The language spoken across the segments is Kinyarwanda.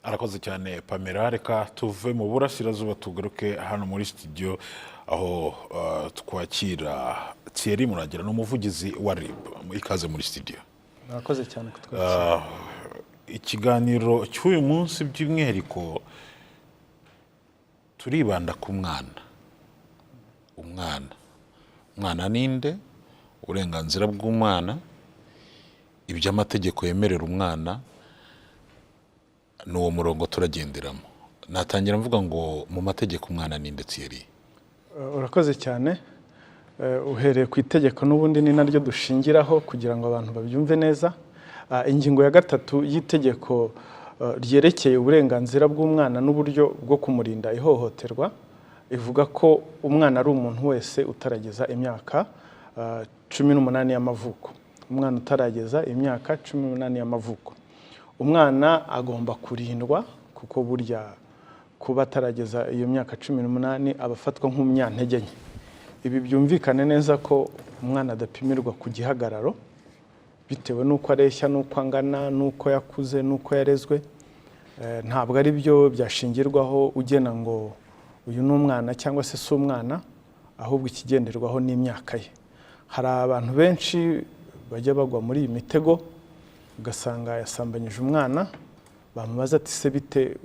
Arakoze cyane Pamela. Reka tuve mu burasirazuba tugaruke hano muri studio, aho twakira Thierry Muragira, ni umuvugizi wa RIB. Ikaze muri studio. Murakoze cyane kutwakira. Ikiganiro cy'uyu munsi by'umwihariko turibanda ku mwana. Umwana ninde? Uburenganzira bw'umwana, ibyo amategeko yemerera umwana, ni uwo murongo turagenderamo. Natangira mvuga ngo mu mategeko umwana ninde, Thierry? Urakoze cyane. Uhereye ku itegeko n'ubundi ni naryo dushingiraho kugira ngo abantu babyumve neza. Ingingo ya 3 y'itegeko ryerekeye uburenganzira bw'umwana n'uburyo bwo kumurinda ihohoterwa ivuga ko umwana ari umuntu wese utarageza imyaka 18 y'amavuko. Umwana utarageza imyaka 18 y'amavuko, umwana agomba kurindwa, kuko burya kuba atarageza iyo myaka 18 aba afatwa nk'umunyantege nke. Ibi byumvikane neza ko umwana adapimirwa ku gihagararo bitewe n'uko areshya, n'uko angana, n'uko yakuze, n'uko yarezwe. Ntabwo ari byo byashingirwaho ugena ngo uyu ni umwana cyangwa se si umwana, ahubwo ikigenderwaho ni imyaka ye. Hari abantu benshi bajya bagwa muri iyi mitego, ugasanga yasambanyije umwana, bamubaza ati: "Se bite,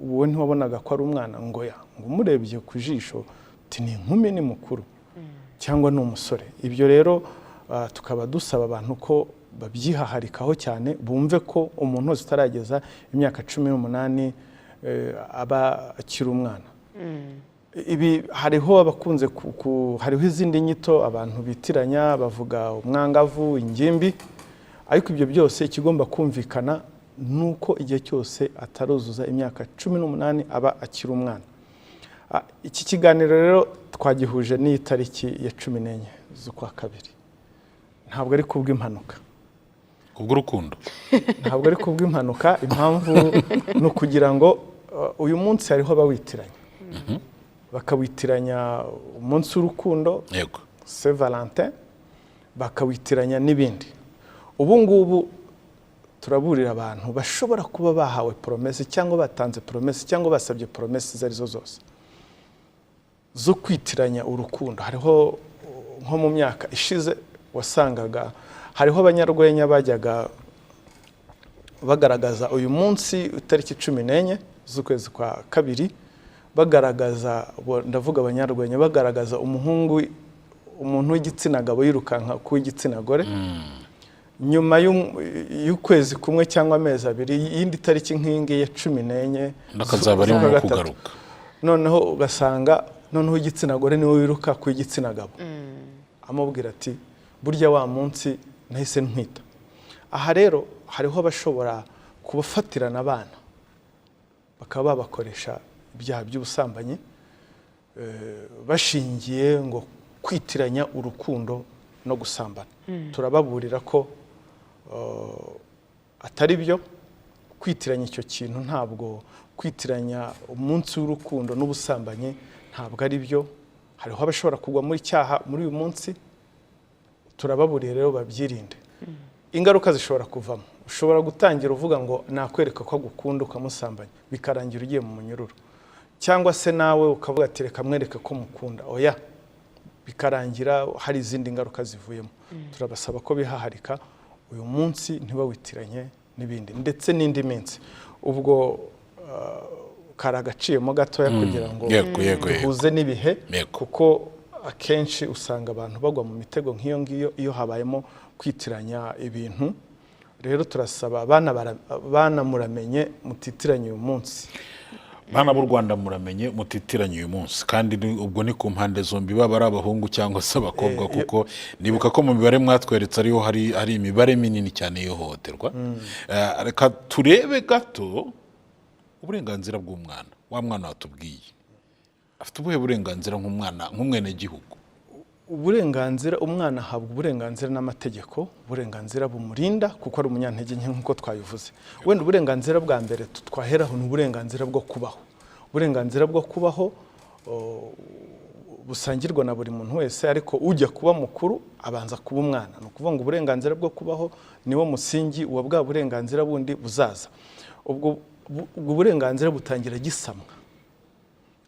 wowe ntiwabonaga ko ari umwana?" Ngo ya, ngo umurebye ku jisho uti ni inkumi, ni mukuru cyangwa ni umusore. Ibyo rero tukaba dusaba abantu ko babyihaharikaho cyane, bumve ko umuntu wese utarageza imyaka 18 aba akiri umwana. Ibi hariho abakunze hariho izindi nyito abantu bitiranya, bavuga umwangavu, ingimbi, ariko ibyo byose ikigomba kumvikana ni uko igihe cyose ataruzuza imyaka 18 aba akiri umwana. Iki kiganiro rero twagihuje n'iyi tariki ya 14 z'ukwa kabiri. Ntabwo ari kubw'impanuka. Kubw'urukundo. Ntabwo ari kubw'impanuka. Impamvu ni ukugira ngo uyu munsi hariho abawitiranya, bakawitiranya umunsi w'urukundo, Saint Valentin, bakawitiranya n'ibindi. Ubu ngubu turaburira abantu bashobora kuba bahawe promesse cyangwa batanze promesse cyangwa basabye promesse izo arizo zose zo kwitiranya urukundo. Hariho nko mu myaka ishize wasangaga hariho abanyarwenya bajyaga bagaragaza uyu munsi itariki 14 z'ukwezi kwa kabiri, bagaragaza, ndavuga abanyarwenya, bagaragaza umuhungu, umuntu w'igitsina gabo yirukanka ku w'igitsina gore. Nyuma y'ukwezi kumwe cyangwa amezi 2, y'indi tariki nk'iyi ngiyi ya 14 Akazaba arimo z'ukwa gatatu, kugaruka. Noneho ugasanga noneho igitsina gore niwe wiruka ku w'igitsina gabo, amubwira ati: "Burya wa munsi nahise ntwita." Aha rero hariho abashobora kubafatirana abana bakaba babakoresha ibyaha by'ubusambanyi, bashingiye ngo kwitiranya urukundo no gusambana. Turababurira ko atari byo kwitiranya icyo kintu. Ntabwo kwitiranya umunsi w'urukundo n'ubusambanyi, ntabwo ari byo. Hariho abashobora kugwa muri cyaha muri uyu munsi. Turababuriye rero babyirinde, ingaruka zishobora kuvamo. Ushobora gutangira uvuga ngo nakwereka ko agukunda, ukamusambanya, bikarangira ugiye mu munyururu, cyangwa se nawe ukavuga ati: "Reka mwereke ko mukunda." Oya, bikarangira hari izindi ngaruka zivuyemo. Turabasaba ko bihaharika uyu munsi, ntibawitiranye n'ibindi ndetse n'indi minsi. Ubwo kari agaciyemo gatoya kugira ngo Yego, yego, yego. duhuze n'ibihe, kuko akenshi usanga abantu bagwa mu mitego nk'iyo ngiyo iyo habayemo kwitiranya ibintu. Rero turasaba abana, bana muramenye mutitiranye uyu munsi. Bana b'u Rwanda, muramenye mutitiranye uyu munsi. Kandi ubwo ni ku mpande zombi, baba ari abahungu cyangwa se abakobwa, kuko nibuka ko mu mibare mwatweretse ariho hari imibare minini cyane y'ihohoterwa. Reka turebe gato uburenganzira bw'umwana. Wa mwana watubwiye afite ubuhe burenganzira nk'umwana, nk'umwenegihugu? Uburenganzira, umwana ahabwa uburenganzira n'amategeko, uburenganzira bumurinda kuko ari umunyantege nke nk'uko twabivuze. Wenda uburenganzira bwa mbere twaheraho ni uburenganzira bwo kubaho. Uburenganzira bwo kubaho busangirwa na buri muntu wese, ariko ujya kuba mukuru abanza kuba umwana. Ni ukuvuga ngo uburenganzira bwo kubaho niwo musingi wa bwa burenganzira bundi buzaza. Ubwo burenganzira butangira agisamwa,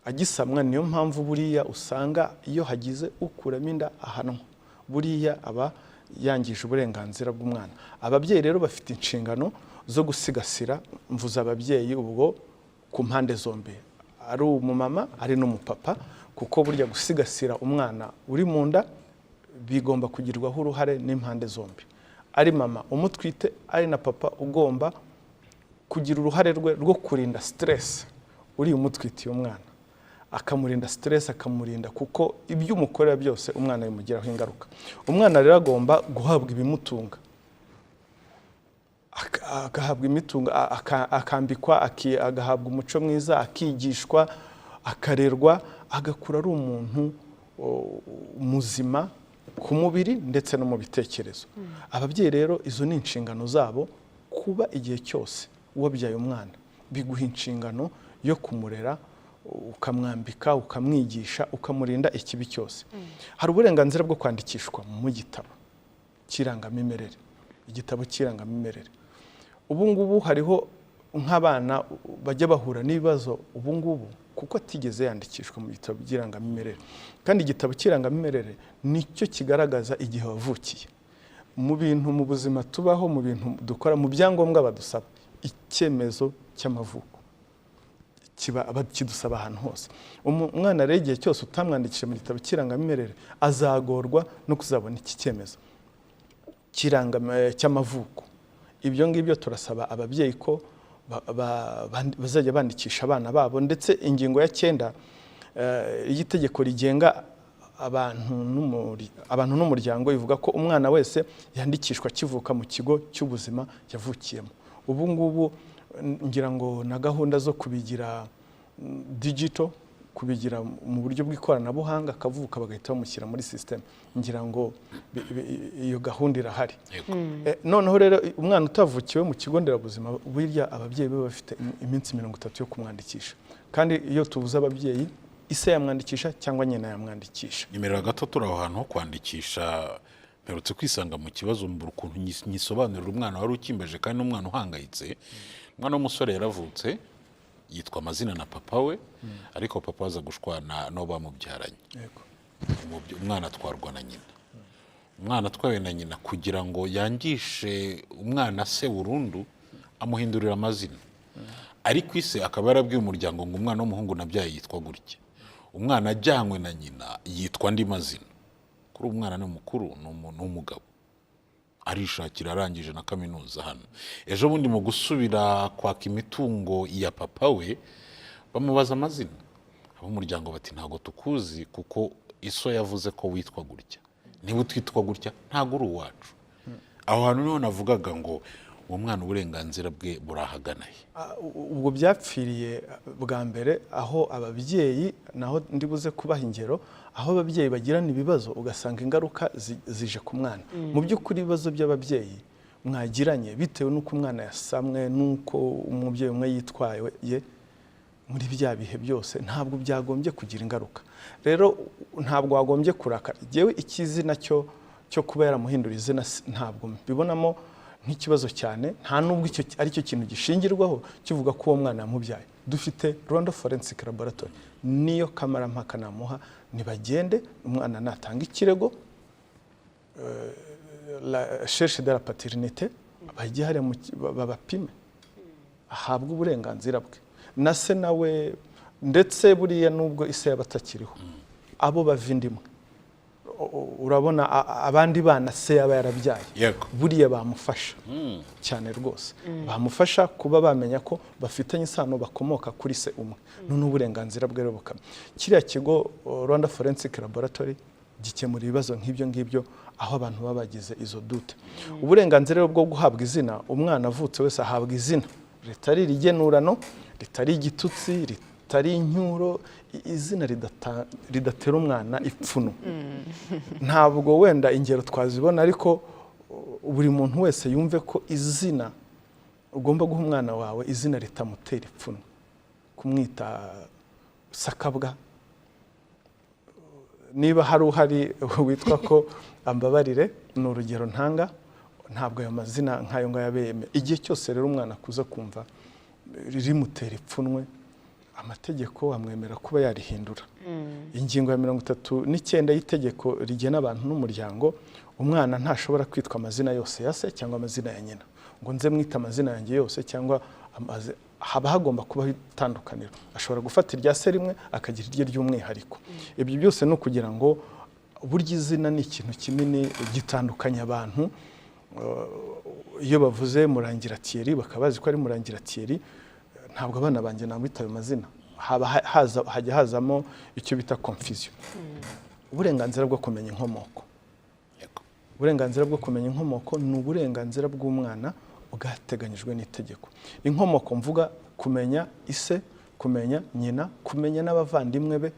agisamwa. Niyo mpamvu buriya usanga iyo hagize ukuramo inda ahanwa, buriya aba yangije uburenganzira bw'umwana. Ababyeyi rero bafite inshingano zo gusigasira. Mvuze ababyeyi ubwo ku mpande zombi, ari umumama ari n'umupapa, kuko burya gusigasira umwana uri mu nda bigomba kugirwaho uruhare n'impande zombi, ari mama umutwite, ari na papa ugomba kugira uruhare rwe rwo kurinda stress uriya umutwitiye umwana, akamurinda stress, akamurinda, kuko ibyo umukorera byose umwana bimugiraho ingaruka. Umwana rero agomba guhabwa ibimutunga, agahabwa imitungo, akambikwa, agahabwa umuco mwiza, akigishwa, akarerwa, agakura ari umuntu muzima ku mubiri ndetse no mu bitekerezo. Ababyeyi rero izo ni inshingano zabo. Kuba igihe cyose wabyaye umwana biguha inshingano yo kumurera, ukamwambika, ukamwigisha, ukamurinda ikibi cyose. Hari uburenganzira bwo kwandikishwa mu gitabo cy'irangamimerere. Igitabo cy'irangamimerere ubu ngubu hariho nk'abana bajya bahura n'ibibazo ubu ngubu kuko atigeze yandikishwa mu gitabo by'irangamimerere, kandi igitabo cy'irangamimerere nicyo kigaragaza igihe wavukiye. Mu bintu mu buzima tubaho, mu bintu dukora, mu byangombwa badusaba, icyemezo cy'amavuko kiba kidusaba ahantu hose. Umwana rero igihe cyose utamwandikishije mu gitabo cy'irangamimerere azagorwa no kuzabona iki cyemezo cy'amavuko. Ibyo ngibyo turasaba ababyeyi ko bazajya bandikisha abana babo. Ndetse ingingo ya 9 y'itegeko rigenga abantu n'umuryango ivuga ko umwana wese yandikishwa akivuka mu kigo cy'ubuzima yavukiyemo. Ubu ngubu ngira ngo na gahunda zo kubigira digital, kubigira mu buryo bw'ikoranabuhanga, akavuka bagahita bamushyira muri system, ngira ngo iyo gahunda irahari. Noneho rero umwana utavukiwe mu kigo nderabuzima, burya ababyeyi be bafite iminsi 30 yo kumwandikisha. Kandi iyo tubuze ababyeyi, ise yamwandikisha cyangwa nyina yamwandikisha. Nimero gato, turi aho hantu ho kwandikisha. Mperutse kwisanga mu kibazo, mbura ukuntu nyisobanurira umwana wari ukimbaje, kandi n'umwana uhangayitse. Umwana w'umusore yaravutse yitwa amazina na papa we, ariko papa aza gushwana n'uwo bamubyaranye. Umwana atwarwa na nyina. Umwana atwawe na nyina, kugira ngo yangishe umwana se burundu, amuhindurira amazina, ariko ise akaba yarabwiye umuryango ngo umwana w'umuhungu nabyaye yitwa gutya. Umwana ajyanywe na nyina yitwa andi mazina. Kuri ubu umwana ni mukuru, ni umugabo, arishakira, arangije na kaminuza hano. Ejo bundi mu gusubira kwaka imitungo ya papa we, bamubaza amazina. Ab'umuryango bati: "Ntabwo tukuzi, kuko iso yavuze ko witwa gutya. Niba utitwa gutya, ntabwo uri uwacu." Aho hantu niho navugaga ngo uwo mwana uburenganzira bwe burahagana he? Ubwo byapfiriye bwa mbere aho ababyeyi, naho ndibuze kubaha ingero, aho ababyeyi bagirana ibibazo ugasanga ingaruka zije ku mwana. Mu by'ukuri ibibazo by'ababyeyi mwagiranye bitewe n'uko umwana yasamwe, n'uko umubyeyi umwe yitwaye ye muri bya bihe byose, ntabwo byagombye kugira ingaruka. Rero ntabwo wagombye kurakara. Yewe, ikizina cyo cyo kuba yaramuhindura izina ntabwo mbibonamo nk'ikibazo cyane, nta nubwo icyo ari cyo kintu gishingirwaho kivuga ko uwo mwana yamubyaye. Dufite Rwanda Forensic Laboratory, niyo kamarampaka namuha. Nibagende, umwana natanga ikirego, la recherche de la paternité, bajye hariya babapime, ahabwe uburenganzira bwe na se nawe. Ndetse buriya nubwo ise yaba atakiriho, abo bava inda imwe, urabona abandi bana se yaba yarabyaye, buriya bamufasha cyane rwose, bamufasha kuba bamenya ko bafitanye isano, bakomoka kuri se umwe. None uburenganzira bwe rero bukaba kiriya kigo Rwanda Forensic Laboratory gikemura ibibazo nk'ibyo ngibyo aho abantu baba bagize izo doute. Uburenganzira rero bwo guhabwa izina, umwana avutse wese ahabwa izina ritari irigenurano, ritari igitutsi, ritari incyuro, izina ridatera umwana ipfuno. Ntabwo wenda ingero twazibona, ariko buri muntu wese yumve ko izina ugomba guha umwana wawe, izina ritamutera ipfunwe. Kumwita sakabwa. Niba hari uhari witwa ko ambabarire, ni urugero ntanga, ntabwo ayo mazina nk'ayo ngayo abe yemewe. Igihe cyose rero umwana akuza kumva rimutera ipfunwe, amategeko amwemera kuba yarihindura. Ingingo ya 39 y'itegeko rigena abantu n'umuryango, umwana ntashobora kwitwa amazina yose ya se cyangwa amazina ya nyina, ngo nze mwite amazina yanjye yose cyangwa haba hagomba kubaho itandukaniro. Ashobora gufata irya se rimwe, akagira irye ry'umwihariko. Ibyo byose ni ukugira ngo burya izina ni ikintu kinini gitandukanya abantu. Iyo bavuze Murangira Thierry, bakaba bazi ko ari Murangira Thierry. Ntabwo abana banjye namwita ayo mazina, haba hajya hazamo icyo bita confusion. Uburenganzira bwo kumenya inkomoko. Uburenganzira bwo kumenya inkomoko ni uburenganzira bw'umwana bwateganyijwe n'itegeko. Inkomoko mvuga, kumenya ise, kumenya nyina, kumenya n'abavandimwe be,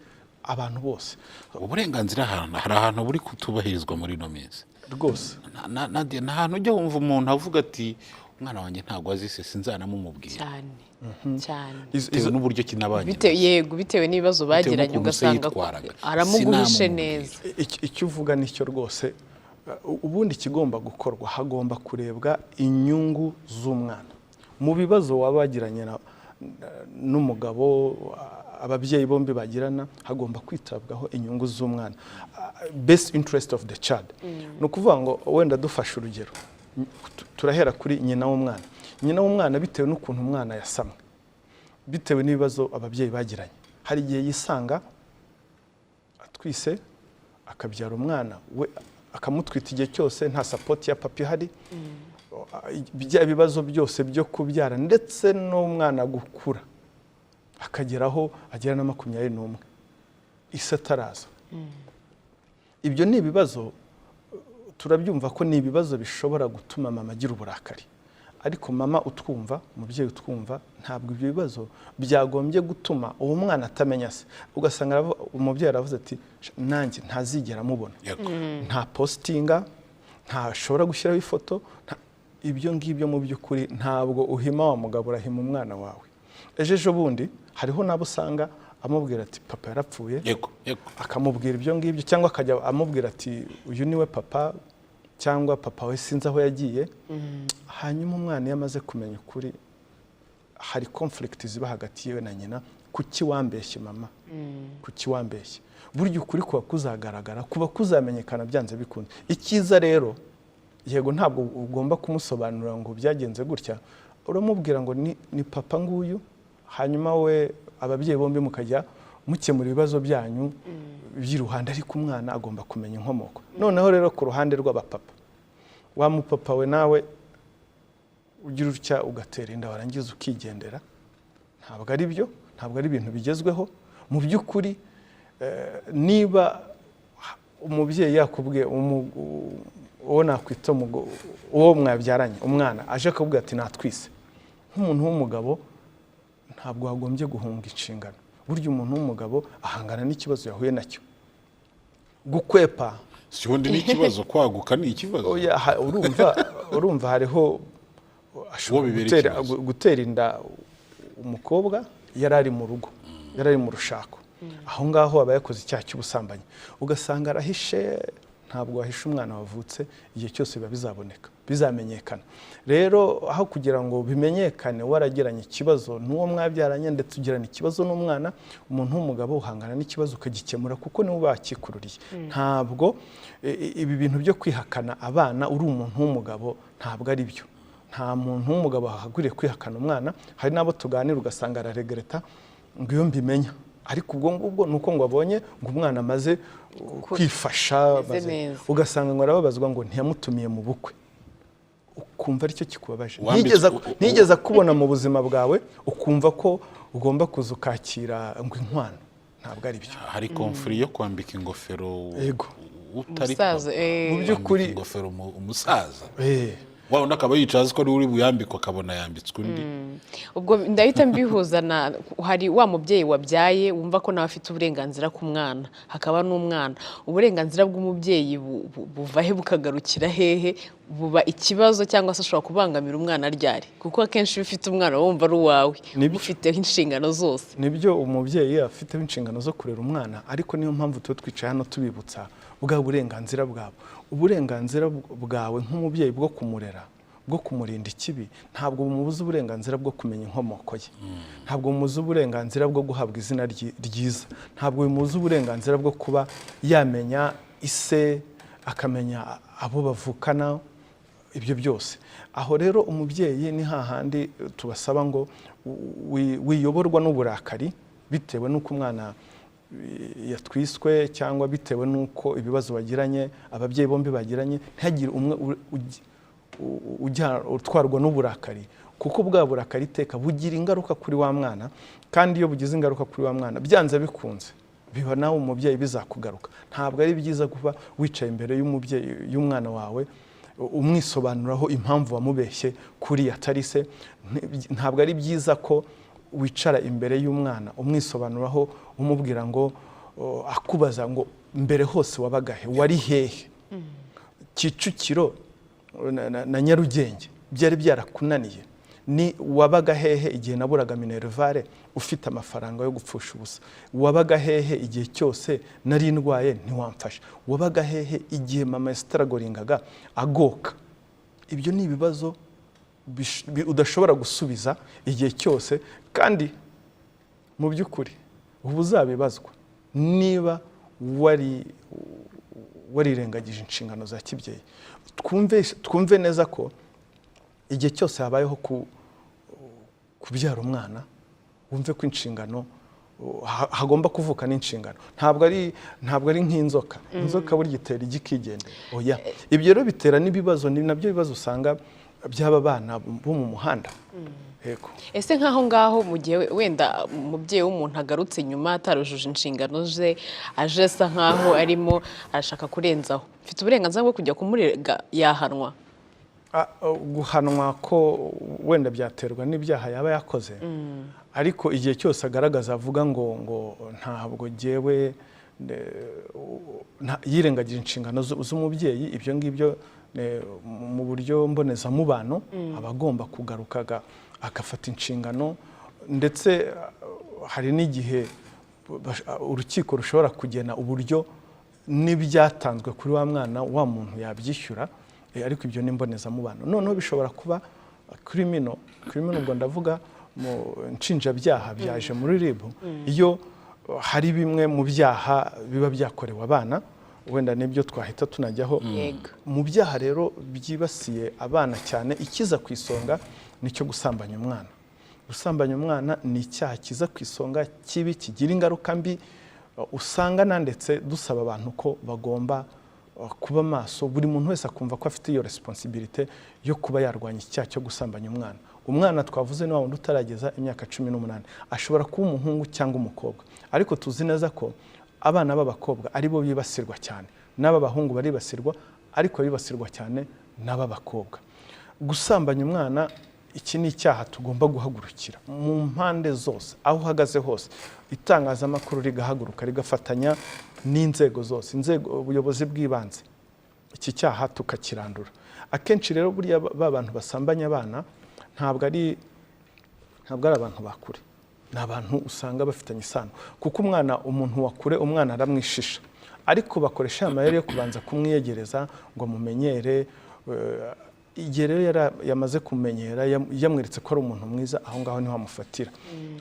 abantu bose. Uburenganzira hari ahantu buri kutubahirizwa muri ino minsi. Rwose. Nadia, nta hantu ujya wumva umuntu avuga ati: "Umwana wanjye ntabwo azi se, sinzanamumubwira." Cyane cyane. Bitewe n'uburyo kinabanye. Yego, bitewe n'ibibazo bagiranye, n'ukuntu se ugasanga yitwaraga. aramuguhishe Sinamubwira. neza. Icyo uvuga nicyo rwose. Ubundi ikigomba gukorwa, hagomba kurebwa inyungu z'umwana mu bibazo waba wagiranye n'umugabo, ababyeyi bombi bagirana. Hagomba kwitabwaho inyungu z'umwana, best interest of the child. Ni ukuvuga ngo wenda dufashe urugero, turahera kuri nyina w'umwana. Nyina w'umwana, bitewe n'ukuntu umwana yasamwe, bitewe n'ibibazo ababyeyi bagiranye, hari igihe yisanga atwise, akabyara umwana we, akamutwita igihe cyose nta support ya papa ihari. Bya bibazo byose byo kubyara ndetse n'umwana gukura akageraho agera na 21 isi ataraza, ibyo ni ibibazo, turabyumva ko ni ibibazo bishobora gutuma mama agira uburakari. Ariko mama utwumva, umubyeyi utwumva, ntabwo ibyo bibazo byagombye gutuma uwo mwana atamenya se. Ugasanga umubyeyi aravuze ati: "Nanjye ntazigera amubona." Nta postinga, ntashobora gushyiraho ifoto, ibyo ngibyo mu by'ukuri ntabwo uhima wa mugabo, urahima umwana wawe. Ejo ejo bundi hariho n'abo usanga amubwira ati: "Papa yarapfuye." yego yego Akamubwira ibyo ngibyo, cyangwa akajya amubwira ati: "Uyu niwe papa," cyangwa "Papa we sinzi aho yagiye." Hanyuma umwana iyo amaze kumenya ukuri, hari conflict ziba hagati yewe na nyina: "Kuki wambeshye, mama? Kuki wambeshye?" Burya ukuri kuba kuzagaragara, kuba kuzamenyekana byanze bikunze. Icyiza rero, yego, ntabwo ugomba kumusobanurira ngo byagenze gutya. Uramubwira ngo ni papa nguyu, hanyuma we ababyeyi bombi mukajya mukemura ibibazo byanyu by'iruhande, ariko umwana agomba kumenya inkomoko. Noneho rero ku ruhande rw'abapapa, wa mupapa we, nawe ugira utya ugatera inda, warangiza ukigendera, ntabwo ari byo, ntabwo ari ibintu bigezweho mu by'ukuri. Niba umubyeyi yakubwiye, uwo nakwita uwo mwabyaranye, umwana aje akabwira ati: "Natwise," nk'umuntu w'umugabo ntabwo wagombye guhunga inshingano. Burya umuntu w'umugabo ahangana n'ikibazo yahuye nacyo. Gukwepa Si ubundi ni ikibazo, kwaguka ni ikibazo. Oya, urumva hariho ashobora Uwo bibera ikibazo. gutera inda umukobwa yari ari mu rugo, yari ari mu rushako, aho ngaho aba yakoze icyaha cy'ubusambanyi. Ugasanga arahishe. Ntabwo wahisha umwana wavutse, igihe cyose biba bizaboneka, bizamenyekana. Rero aho kugira ngo bimenyekane waragiranye ikibazo n'uwo mwabyaranye, ndetse ugirana ikibazo n'umwana, umuntu w'umugabo uhangana n'ikibazo ukagikemura, kuko niwe uba wakikururiye. Ntabwo ibi bintu byo kwihakana abana uri umuntu w'umugabo ntabwo ari byo. Nta muntu w'umugabo wahaguriye kwihakana umwana. Hari n'abo tuganira ugasanga araregreta ngo: "Iyo mbimenya." Ariko ubwo ngubwo ni uko ngo abonye ngo umwana amaze kwifasha, Ameze neza. ugasanga ngo arababazwa ngo ntiyamutumiye mu bukwe, ukumva aricyo kikubabaje. Ntiyigeze akubona mu buzima bwawe, ukumva ko ugomba kuza ukakira ngo inkwano. Ntabwo ari byo. Hari conflit yo kwambika ingofero utari Umusaza, papa. eh. Mu by'ukuri Kwambika ingofero umusaza. Wa undi akaba yicaye azi ko ari we uri buyambikwe, akabona yambitswe undi. Ubwo ndahita mbihuza na hari wa mubyeyi wabyaye wumva ko nawe afite uburenganzira ku mwana, hakaba n'umwana. Uburenganzira bw'umubyeyi buva he bukagarukira hehe? Buba ikibazo cyangwa se ashobora kubangamira umwana ryari? Kuko akenshi iyo ufite umwana wumva ari uwawe, Nibyo. ufiteho inshingano zose. Nibyo, umubyeyi afite inshingano zo kurera umwana, ariko niyo mpamvu tuba twicaye hano tubibutsa bwa burenganzira bwabo. Uburenganzira bwawe nk'umubyeyi bwo kumurera, bwo kumurinda ikibi, ntabwo bumubuza uburenganzira bwo kumenya inkomoko ye, ntabwo bumubuza uburenganzira bwo guhabwa izina ryiza, ntabwo bimubuza uburenganzira bwo kuba yamenya ise, akamenya abo bavukana, ibyo byose. Aho rero umubyeyi ni hahandi tubasaba ngo wiyoborwa n'uburakari bitewe n'uko umwana yatwiswe cyangwa bitewe n'uko ibibazo bagiranye, ababyeyi bombi bagiranye, ntihagire umwe utwarwa n'uburakari, kuko bwa burakari iteka bugira ingaruka kuri wa mwana. Kandi iyo bugize ingaruka kuri wa mwana, byanze bikunze biba nawe umubyeyi bizakugaruka. Ntabwo ari byiza kuba wicaye imbere y'umubyeyi y'umwana wawe umwisobanuraho impamvu wamubeshye kuri atari se. Ntabwo ari byiza ko wicara imbere y'umwana umwisobanuraho, umubwira ngo akubaza ngo: "Mbere hose wabaga he? Wari hehe? Kicukiro na Nyarugenge byari byarakunaniye? Ni wabaga hehe igihe naburaga minerval ufite amafaranga yo gupfusha ubusa? Wabaga hehe igihe cyose nari ndwaye ntiwamfasha? Wabaga hehe igihe mama yastrugglingaga agoka?" Ibyo ni ibibazo udashobora gusubiza igihe cyose, kandi mu by'ukuri uba uzabibazwa niba wari warirengagije inshingano za kibyeyi. Twumve neza ko igihe cyose habayeho kubyara umwana, wumve ko inshingano hagomba kuvuka n'inshingano. Ntabwo ari nk'inzoka. Inzoka burya itera igi ikigendera? Oya. Ibyo rero bitera n'ibibazo, ni nabyo bibazo usanga by'aba bana bo mu muhanda. Yego. Ese nk'aho ngaho, mu gihe wenda umubyeyi w'umuntu agarutse nyuma atarujuje inshingano ze, aje asa nk'aho arimo arashaka kurenzaho, mfite uburenganzira bwo kujya kumurega? Yahanwa? Guhanwa ko wenda byaterwa n'ibyaha yaba yakoze, ariko igihe cyose agaragaza avuga ngo ntabwo jyewe yirengagije inshingano z'umubyeyi, ibyo ngibyo mu buryo mbonezamubano aba agomba kugaruka agafata inshingano. Ndetse hari n'igihe urukiko rushobora kugena uburyo n'ibyatanzwe kuri wa mwana wa muntu yabyishyura. Ariko ibyo ni mbonezamubano. Noneho bishobora kuba criminal. Criminal ubwo ndavuga mu nshinjabyaha, byaje muri RIB, iyo hari bimwe mu byaha biba byakorewe abana, wenda nibyo twahita tunajyaho. Mu byaha rero byibasiye abana cyane, ikiza ku isonga nicyo gusambanya umwana. Gusambanya umwana ni icyaha kiza ku isonga kibi, kigira ingaruka mbi. Usanga nandetse dusaba abantu ko bagomba kuba maso, buri muntu wese akumva ko afite iyo responsabilité yo kuba yarwanya icyaha cyo gusambanya umwana. Umwana twavuze ni wa wundi utarageza imyaka 18, ashobora kuba umuhungu cyangwa umukobwa, ariko tuzi neza ko abana b'abakobwa aribo bibasirwa cyane. N'ab'abahungu baribasirwa, ariko bibasirwa cyane n'ab'abakobwa. Gusambanya umwana, iki ni icyaha tugomba guhagurukira mu mpande zose, aho uhagaze hose. Itangazamakuru rigahaguruka, rigafatanya n'inzego zose, inzego, ubuyobozi bw'ibanze, iki cyaha tukakirandura. Akenshi rero buriya ba bantu basambanya abana ntabwo ari abantu bakure, ni abantu usanga bafitanye isano, kuko umwana, umuntu wa kure, umwana aramwishisha, ariko bakoresha amayeri yo kubanza kumwiyegereza ngo amumenyere. Igihe rero yamaze kumenyera, yamweretse ko ari umuntu mwiza, aho ngaho niho amufatira.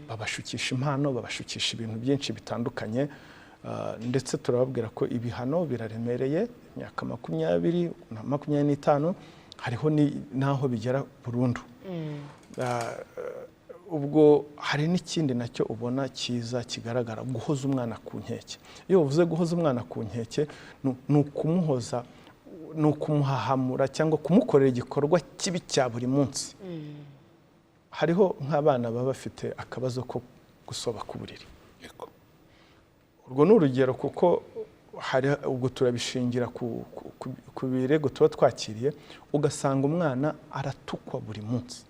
Babashukisha impano, babashukisha ibintu byinshi bitandukanye. Ndetse turababwira ko ibihano biraremereye, imyaka 20 na 25, hariho n'aho bigera burundu. Ubwo hari n'ikindi nacyo ubona cyiza kigaragara, guhoza umwana ku nkeke. Iyo uvuze guhoza umwana ku nkeke, ni ukumuhoza, ni ukumuhahamura cyangwa kumukorera igikorwa kibi cya buri munsi. Hariho nk'abana baba bafite akabazo ko gusoba ku buriri. Urwo ni urugero, kuko hari ubwo turabishingira ku ku birego tuba twakiriye, ugasanga umwana aratukwa buri munsi,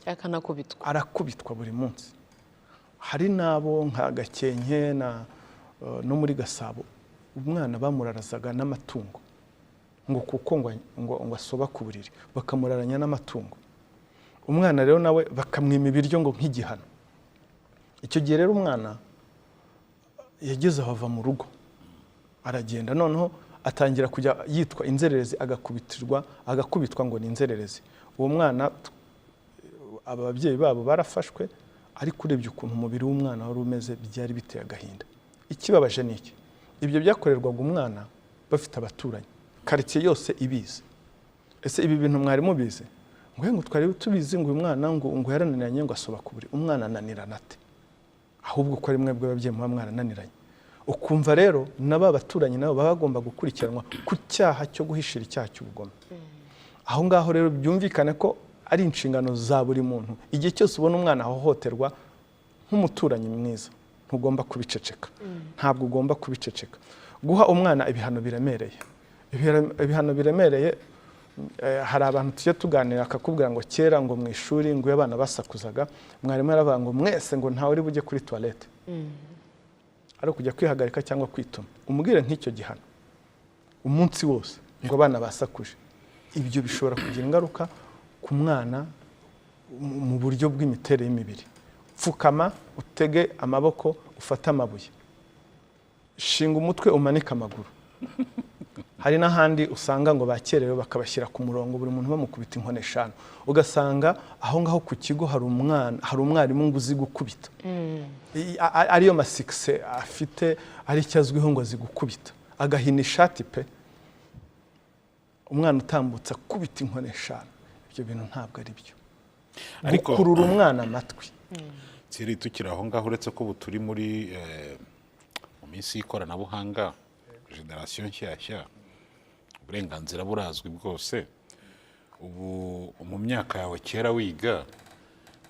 akanakubitwa. Arakubitwa buri munsi. Hari n'abo nka Gakenke no muri Gasabo, umwana bamurarazaga n'amatungo ngo kuko ngo asoba ku buriri, bakamuraranya n'amatungo. Umwana rero nawe bakamwima ibiryo ngo nk'igihano. Icyo gihe rero umwana yageze aho ava mu rugo aragenda, noneho atangira kujya yitwa inzererezi, agakubitirwa, agakubitwa ngo ni inzererezi. Uwo mwana aba babyeyi babo barafashwe, ariko urebye ukuntu umubiri w'umwana wari umeze, byari biteye agahinda. Ikibabaje ni iki? Ibyo byakorerwaga umwana bafite abaturanyi, karitsiye yose ibizi. "Ese ibi bintu mwari mubizi?" Ngo "Twari tubizi", ngo "Uyu mwana ngo yarananiranye, ngo asoba ku buriri." Umwana ananirana ate? Ahubwo ko ari mwebwe ababyeyi muba mwarananiranye. Ukumva rero na ba baturanyi nabo baba bagomba gukurikiranwa ku cyaha cyo guhishira icyaha cy'ubugome. Aho ngaho rero byumvikane ko ari inshingano za buri muntu. Igihe cyose ubona umwana ahohoterwa, nk'umuturanyi mwiza ntugomba kubiceceka, ntabwo ugomba kubiceceka. Guha umwana ibihano biremereye, ibihano biremereye, hari abantu tujya tuganira akakubwira ngo kera ngo mu ishuri ngo iyo abana basakuzaga, mwarimu yaravuga ngo mwese ngo ntawe uri bujye kuri toilette, ari ukujya kwihagarika cyangwa kwituma. Umubwire nk'icyo gihano umunsi wose ngo abana basakuje, ibyo bishobora kugira ingaruka ku mwana mu buryo bw'imiterere y'imibiri. Pfukama, utege amaboko, ufate amabuye, shinga umutwe, umanike amaguru. Hari n'ahandi usanga ngo bakerewe bakabashyira ku murongo, buri muntu bamukubita inkoni eshanu. Ugasanga aho ngaho ku kigo hari umwana, hari umwarimu ngo uzi gukubita, ariyo masikise afite, ari icyo azwiho ngo azi gukubita, agahina ishati pe. Umwana utambutse akubita inkoni eshanu. Ibyo bintu ntabwo ari byo. Gukurura umwana amatwi. Thierry, tukiri aho ngaho, uretse ko ubu turi muri mu minsi y'ikoranabuhanga, génération nshyashya, uburenganzira burazwi bwose. Ubu mu myaka yawe kera wiga,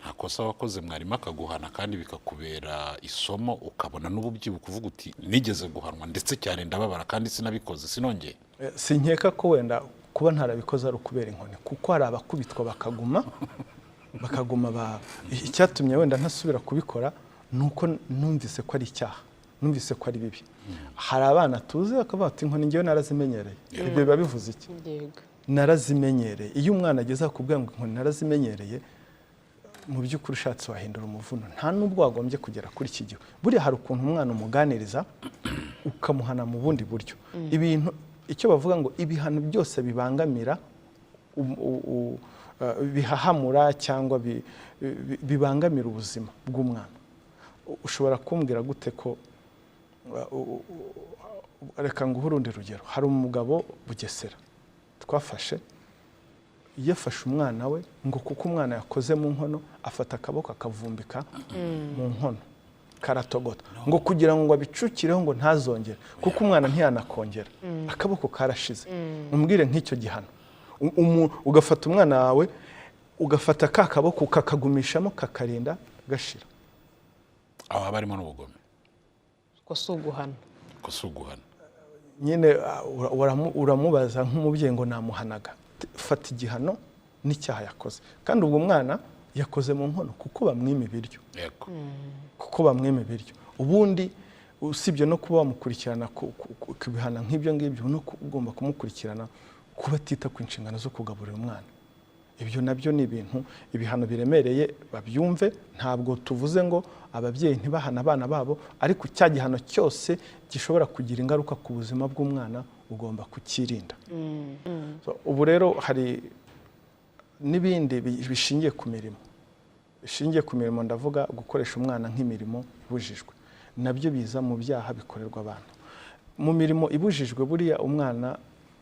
nta kosa wakoze mwarimu akaguhana kandi bikakubera isomo, ukabona n'ububyibuka uvuga uti: "Nigeze guhanwa ndetse cyane, ndababara kandi sinabikoze, sinongeye"? Sinkeka ko wenda kuba ntarabikoze ari ukubera inkoni, kuko hari abakubitwa bakaguma icyatumye wenda ntasubira kubikora ni uko numvise ko ari icyaha, numvise ko ari bibi. Hari abana tuzi bakavuga bati: "Inkoni ngewe narazimenyereye." Ibyo biba bivuze iki? Narazimenyereye. Iyo umwana ageze akubwira ngo "Inkoni narazimenyereye", mu by'ukuri ushatse wahindura umuvuno. Nta n'ubwo wagombye kugera kuri iki gihe. Buriya hari ukuntu umwana umuganiriza, ukamuhana mu bundi buryo. Ibintu icyo bavuga ngo ibihano byose bibangamira bihahamura cyangwa bibangamira ubuzima bw'umwana. Ushobora kumbwira gute ko reka nguhe urundi rugero. Hari umugabo Bugesera twafashe, yafashe umwana we ngo kuko umwana yakoze mu nkono, afata akaboko akavumbika mu nkono karatogota, ngo kugira ngo abicukireho ngo ntazongere, kuko umwana ntiyanakongera, akaboko karashize. Umbwire nk'icyo gihano. Ugafata umwana wawe, ugafata ka kaboko ukakagumishamo kakarinda gashira. Aho haba harimo n'ubugome. Ko si uguhana. Ko si uguhana. Nyine uramubaza nk'umubyeyi ngo namuhanaga. Fata igihano n'icyaha yakoze. Kandi ubwo mwana yakoze mu nkono kuko bamwima ibiryo. Kuko bamwima ibiryo. Ubundi usibye no kuba wamukurikirana ku bihano nk'ibyo ngibyo, no ugomba kumukurikirana kuba atita ku inshingano zo kugaburira umwana. Ibyo nabyo ni ibintu, ibihano biremereye. Babyumve, ntabwo tuvuze ngo ababyeyi ntibahane abana babo, ariko cya gihano cyose gishobora kugira ingaruka ku buzima bw'umwana ugomba kukirinda. So, ubu rero hari n'ibindi bishingiye ku mirimo, bishingiye ku mirimo, ndavuga gukoresha umwana nk'imirimo ibujijwe, nabyo biza mu byaha bikorerwa abantu. Mu mirimo ibujijwe, buriya umwana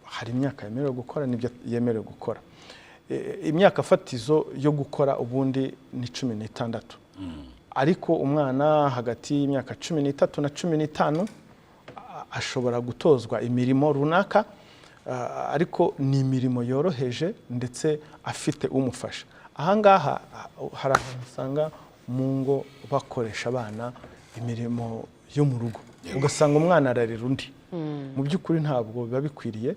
hari imyaka yemerewe gukora n'ibyo yemerewe gukora. Imyaka fatizo yo gukora ubundi ni 16, ariko umwana hagati y'imyaka 13 na 15 ashobora gutozwa imirimo runaka, ariko ni imirimo yoroheje ndetse afite umufasha. Ahangaha hari ahantu usanga mu ngo bakoresha abana imirimo yo mu rugo, ugasanga umwana ararera undi. Mu by'ukuri ntabwo biba bikwiriye.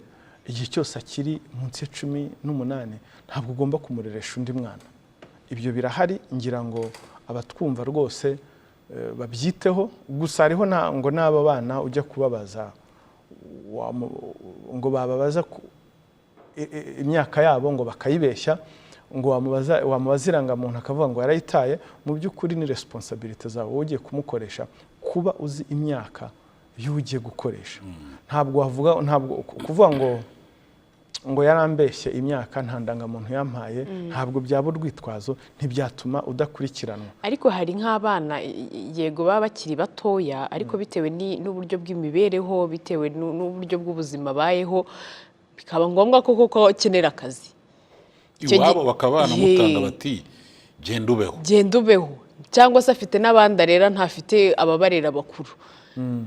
Igihe cyose akiri munsi ya 18, ntabwo ugomba kumureresha undi mwana. Ibyo birahari, ngira ngo abatwumva rwose babyiteho. Gusa hariho ngo n'aba bana ujya kubabaza, ngo bababaza imyaka yabo ngo bakayibeshya, ngo wamubaza irangamuntu akavuga ngo yarayitaye. Mu by'ukuri ni responsabilité zawe, wowe ugiye kumukoresha, kuba uzi imyaka y'uwo ugiye gukoresha. Ntabwo wavuga, ntabwo kuvuga ngo yarambeshye imyaka, nta ndangamuntu yampaye, ntabwo byaba urwitwazo, ntibyatuma udakurikiranwa. Ariko hari nk'abana yego baba bakiri batoya, ariko bitewe n'uburyo bw'imibereho, bitewe n'uburyo bw'ubuzima bayeho, bikaba ngombwa ko koko akenera akazi. Icyo Iwabo bakaba banamutanga bati: "Genda ubeho." Genda ubeho, cyangwa se afite n'abandi arera, ntafite ababarera bakuru,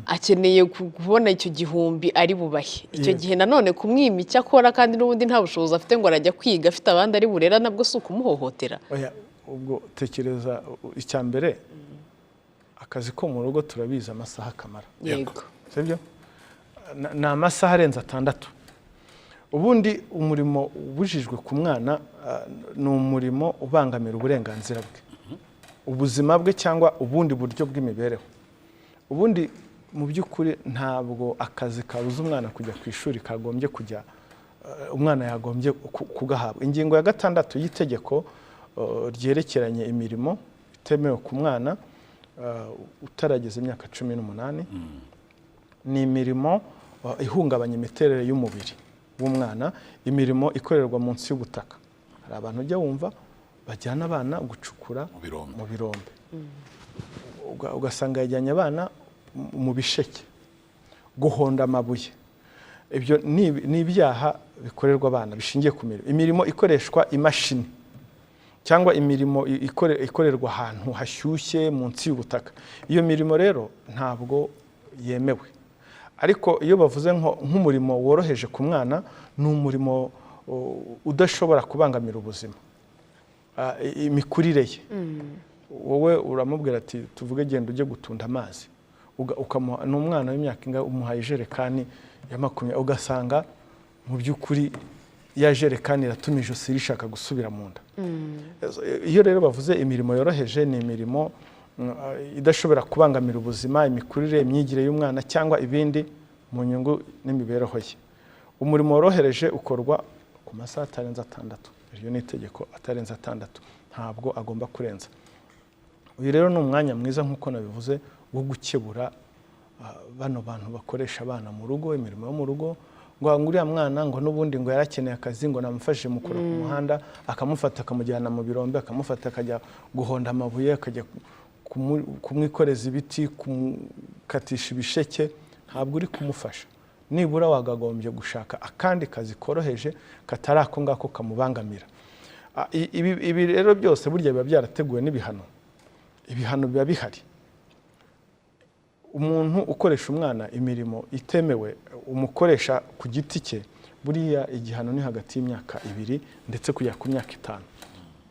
akeneye kubona icyo gihumbi ari bubahe icyo gihe. Nanone kumwima icyo akora kandi n'ubundi nta bushobozi afite, ngo arajya kwiga afite abandi ari burera, nabwo si ukumuhohotera? Oya, ubwo tekereza, icya mbere, akazi ko mu rugo turabizi amasaha akamara. Sibyo? Ni amasaha arenze 6. Ubundi umurimo ubujijwe ku mwana ni umurimo ubangamira uburenganzira bwe, ubuzima bwe cyangwa ubundi buryo bw'imibereho. Ubundi mu by'ukuri ntabwo akazi kabuza umwana kujya ku ishuri kagombye kujya, umwana yagombye kugahabwa. Ingingo ya 6 y'itegeko ryerekeranye imirimo itemewe ku mwana utarageza imyaka 18, ni imirimo ihungabanya imiterere y'umubiri w'umwana, imirimo ikorerwa munsi y'ubutaka. Hari abantu ujya wumva bajyana abana gucukura Mu birombe. mu birombe. Ugasanga yajyanye abana mu bisheke, guhonda amabuye. Ibyo ni ibyaha bikorerwa abana bishingiye ku mirimo. Imirimo ikoreshwa imashini cyangwa imirimo ikorerwa ahantu hashyushye munsi y'ubutaka, iyo mirimo rero ntabwo yemewe. Ariko iyo bavuze nk'umurimo woroheje ku mwana, ni umurimo udashobora kubangamira ubuzima, imikurire ye. Wowe uramubwira ati, tuvuge, genda ujye gutunda amazi. Ukamuha, ni umwana w'imyaka ingahe, umuhaye ijerekani ya 20, ugasanga mu by'ukuri ya jerekani iratuma ijosi rishaka gusubira mu nda. Iyo rero bavuze imirimo yoroheje, ni imirimo idashobora kubangamira ubuzima, imikurire, imyigire y'umwana cyangwa ibindi mu nyungu n'imibereho ye. Umurimo worohereje ukorwa ku masaha atarenze 6. Iryo ni itegeko, atarenze 6, ntabwo agomba kurenza. Uyu rero ni umwanya mwiza, nk'uko nabivuze, wo gukebura bano bantu bakoresha abana mu rugo, imirimo yo mu rugo, ngo uriya mwana ngo n'ubundi ngo yarakeneye akazi, ngo namufashije mukura ku muhanda, akamufata akamujyana mu birombe, akamufata akajya guhonda amabuye, akajya kumwikoreza ibiti, kumukatisha ibisheke. Ntabwo uri kumufasha. Nibura wagagombye gushaka akandi kazi koroheje katari ako ngako kamubangamira. Ibi rero byose burya biba byarateguwe n'ibihano. Ibihano biba bihari. Umuntu ukoresha umwana imirimo itemewe, umukoresha ku giti cye, buriya igihano ni hagati y'imyaka 2 ndetse kugera ku myaka 5.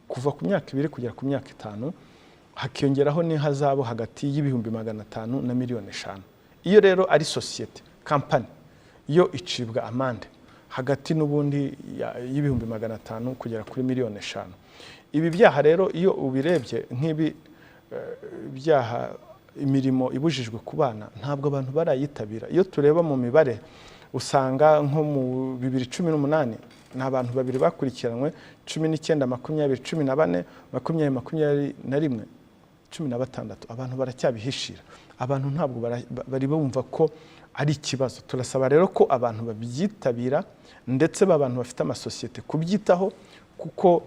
Kuva ku myaka 2 kugera ku myaka 5, hakiyongeraho n'ihazabu hagati y'ibihumbi 500 na miliyoni 5. Iyo rero ari sosiyete, kampani, yo icibwa amande hagati n'ubundi y'ibihumbi 500 kugera kuri miliyoni 5. Ibi byaha rero, iyo ubirebye nk'ibi byaha, imirimo ibujijwe ku bana, ntabwo abantu barayitabira. Iyo tureba mu mibare, usanga nko mu 2018 ni abantu babiri bakurikiranwe, 19, 20, 14, 20, 21, 16. Abantu baracyabihishira, abantu ntabwo bari bumva ko ari ikibazo. Turasaba rero ko abantu babyitabira, ndetse b'abantu bafite amasosiyete kubyitaho, kuko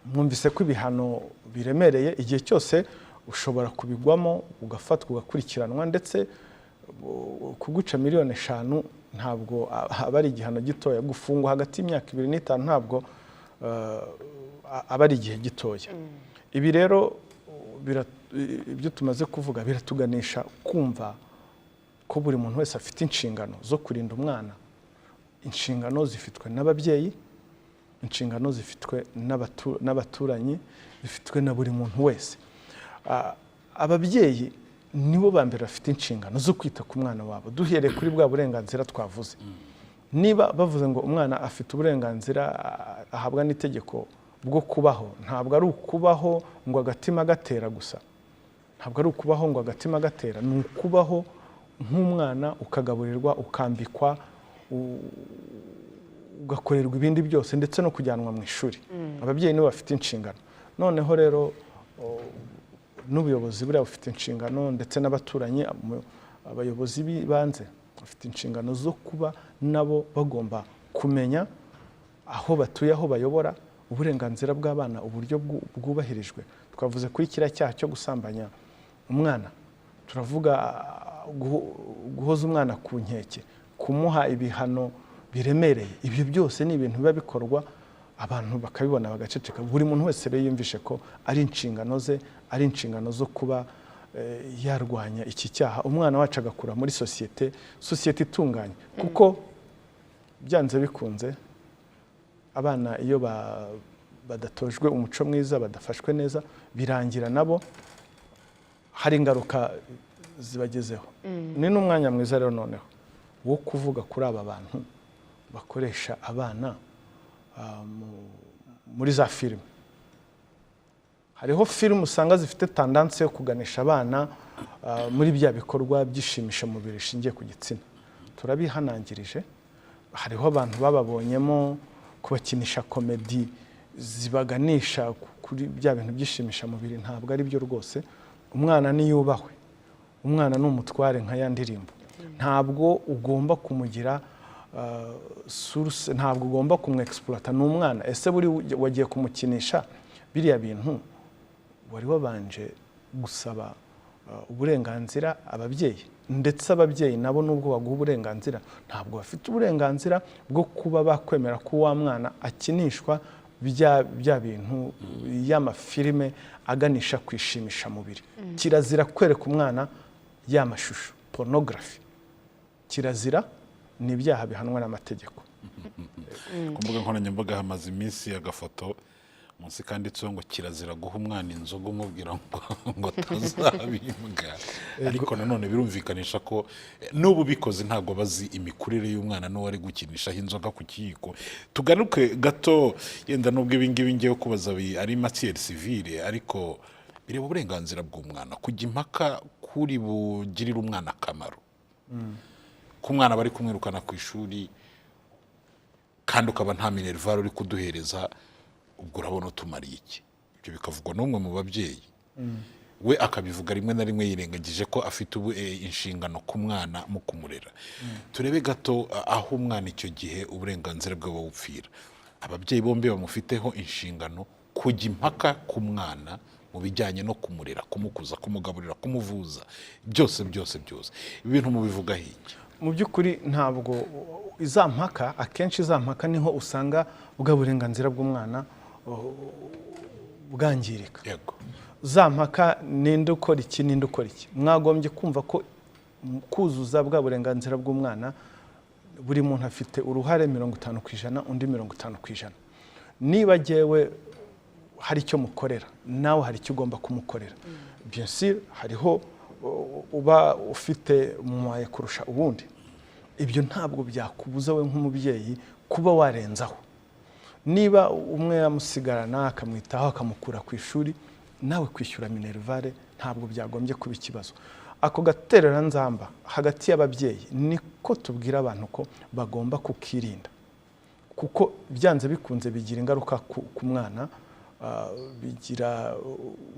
mwumvise ko ibihano biremereye. Igihe cyose ushobora kubigwamo, ugafatwa, ugakurikiranwa, ndetse kuguca miliyoni 5 ntabwo aba ari igihano gitoya. Gufungwa hagati y'imyaka 2 n'5 ntabwo aba ari igihe gitoya. Ibi rero ibyo tumaze kuvuga biratuganisha kumva ko buri muntu wese afite inshingano zo kurinda umwana. Inshingano zifitwe n'ababyeyi, inshingano zifitwe n'abaturanyi, zifitwe na buri muntu wese. Ababyeyi Nibo ba mbere bafite inshingano zo kwita ku mwana wabo, duhereye kuri bwa burenganzira twavuze. Niba bavuze ngo umwana afite uburenganzira ahabwa n'itegeko bwo kubaho, ntabwo ari ukubaho ngo agatima gatera gusa, ntabwo ari ukubaho ngo agatima gatera, ni ukubaho nk'umwana, ukagaburirwa, ukambikwa, ugakorerwa ibindi byose, ndetse no kujyanwa mu ishuri. Ababyeyi nibo bafite inshingano. Noneho rero n'ubuyobozi buriya bufite inshingano, ndetse n'abaturanyi, abayobozi b'ibanze bafite inshingano zo kuba nabo bagomba kumenya aho batuye, aho bayobora, uburenganzira bw'abana uburyo bwubahirijwe. Twavuze kuri kiriya cyaha cyo gusambanya umwana, turavuga guhoza umwana ku nkeke, kumuha ibihano biremereye. Ibyo byose ni ibintu biba bikorwa, abantu bakabibona bagaceceka. Buri muntu wese rero yumvishe ko ari inshingano ze, ari inshingano zo kuba yarwanya iki cyaha, umwana wacu agakura muri sosiyete itunganye, kuko byanze bikunze abana iyo badatojwe umuco mwiza, badafashwe neza, birangira nabo hari ingaruka zibagezeho. Ni n'umwanya mwiza rero noneho wo kuvuga kuri aba bantu bakoresha abana muri za filime. Hariho filime usanga zifite tendance yo kuganisha abana muri bya bikorwa by'ishimishamubiri rishingiye ku gitsina. Turabihanangirije. Hariho abantu bababonyemo kubakinisha comedy zibaganisha kuri bya bintu by'ishimishamubiri. Ntabwo ari byo rwose. Umwana niyubahwe, umwana ni umutware nka ya ndirimbo. Ntabwo ugomba kumugira source, ntabwo ugomba kumwexploita, ni umwana. Ese buri wagiye kumukinisha biriya bintu, wari wabanje gusaba uburenganzira ababyeyi? Ndetse ababyeyi nabo, nubwo baguha uburenganzira, ntabwo bafite uburenganzira bwo kuba bakwemera ko wa mwana akinishwa bya bintu y'amafilime aganisha ku ishimishamubiri. Kirazira kwereka umwana ya mashusho, pornography kirazira, ni ibyaha bihanwa n'amategeko. Ku mbuga nkoranyambaga hamaze iminsi agafoto munsi kanditseho ngo kirazira guha umwana inzoga umubwira ngo atazabimbwa. Ariko nanone birumvikanisha ko n'ubu bikoze ntabwo bazi imikurire y'umwana n'uwo ari gukinishaho inzoga ku kiyiko. Tugaruke gato, yenda nubwo ibi ngibi ngiye kubaza ari matière civile, ariko bireba uburenganzira bw'umwana. Kujya impaka kuri bugirire umwana akamaro, ko umwana bari kumwirukana ku ishuri kandi ukaba nta minerval uri kuduhereza, ubwo urabona utumariye iki? Ibyo bikavugwa n'umwe mu babyeyi, we akabivuga rimwe na rimwe yirengagije ko afite ubu inshingano ku mwana mu kumurera. Turebe gato aho umwana icyo gihe uburenganzira bwe bupfira. Ababyeyi bombi bamufiteho inshingano, kujya impaka ku mwana mu bijyanye no kumurera, kumukuza, kumugaburira, kumuvuza, byose byose byose, ibintu mubivugaho iki? Mu by'ukuri ntabwo iza mpaka, akenshi iza mpaka niho usanga bwa burenganzira bw'umwana bwangirika. Za mpaka, ninde ukora iki, ninde ukora iki? Mwagombye kumva ko kuzuza bwa burenganzira bw'umwana, buri muntu afite uruhare 50%, undi 50%. Niba jyewe hari icyo mukorera, nawe hari icyo ugomba kumukorera. Bien sûr hariho uba ufite moyens kurusha ubundi. Ibyo ntabwo byakubuza we nk'umubyeyi kuba warenzaho. Niba umwe yamusigarana, akamwitaho, akamukura ku ishuri, nawe kwishyura minerval ntabwo byagombye kuba ikibazo. Ako gatereranzamba hagati y'ababyeyi niko tubwira abantu ko bagomba kukirinda, kuko byanze bikunze bigira ingaruka ku mwana, bigira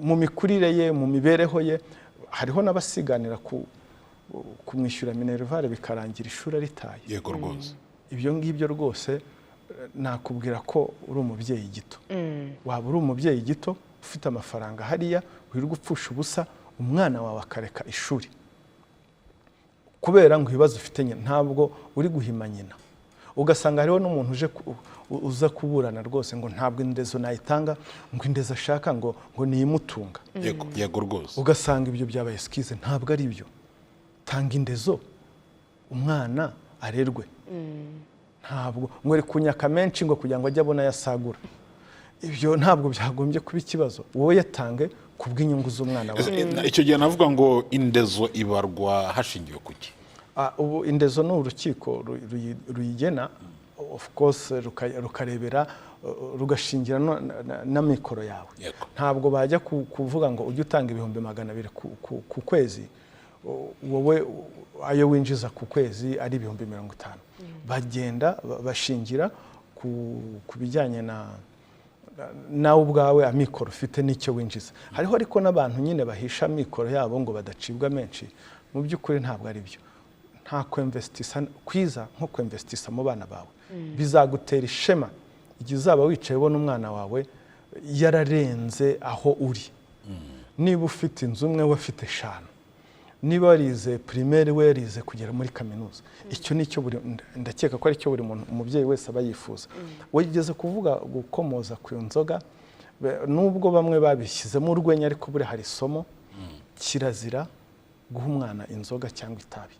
mu mikurire ye, mu mibereho ye. Hariho n'abasiganira kumwishyura minerval, bikarangira ishuri aritaye. Yego rwose. Ibyo ngibyo rwose nakubwira ko uri umubyeyi gito. Waba uri umubyeyi gito ufite amafaranga hariya wirirwa upfusha ubusa, umwana wawe akareka ishuri kubera ngo ibibazo ufite nyina. Ntabwo uri guhima nyina. Ugasanga hariho n'umuntu uje uza kuburana rwose ngo ntabwo indezo nayitanga, ngo indezo ashaka ngo niyimutunga. Yego yego rwose. Ugasanga ibyo byabaye excuse. Ntabwo ari byo. Tanga indezo, umwana arerwe. Ntabwo ngo ari kunyaka menshi ngo kugira ngo ajye abona ayasagura. Ibyo ntabwo byagombye kuba ikibazo. Wowe yatange ku bw'inyungu z'umwana wawe. Icyo gihe navuga ngo indezo ibarwa hashingiwe ku ki? Ubu indezo ni urukiko ruyigena, of course rukarebera, rugashingira n'amikoro yawe. Ntabwo bajya kuvuga ngo ujye utanga 200,000 ku kwezi, wowe ayo winjiza ku kwezi ari 50,000. Bagenda bashingira ku bijyanye na nawe ubwawe, amikoro ufite n'icyo winjiza. Hariho ariko n'abantu nyine bahisha amikoro yabo ngo badacibwa menshi. Mu by'ukuri ntabwo ari byo. Nta kwemvesitisa kwiza nko kwemvesitisa mu bana bawe. Bizagutera ishema igihe uzaba wicaye ubona umwana wawe yararenze aho uri. Niba ufite inzu umwe, we afite eshanu. Niba warize primaire, we yarize kugera muri kaminuza. Icyo ni cyo buri, ndakeka ko ari cyo buri muntu, umubyeyi wese aba yifuza. Wigeze kuvuga, gukomoza ku nzoga, nubwo bamwe babishyizemo urwenya, ariko buriya hari isomo. Kirazira guha umwana inzoga cyangwa itabi.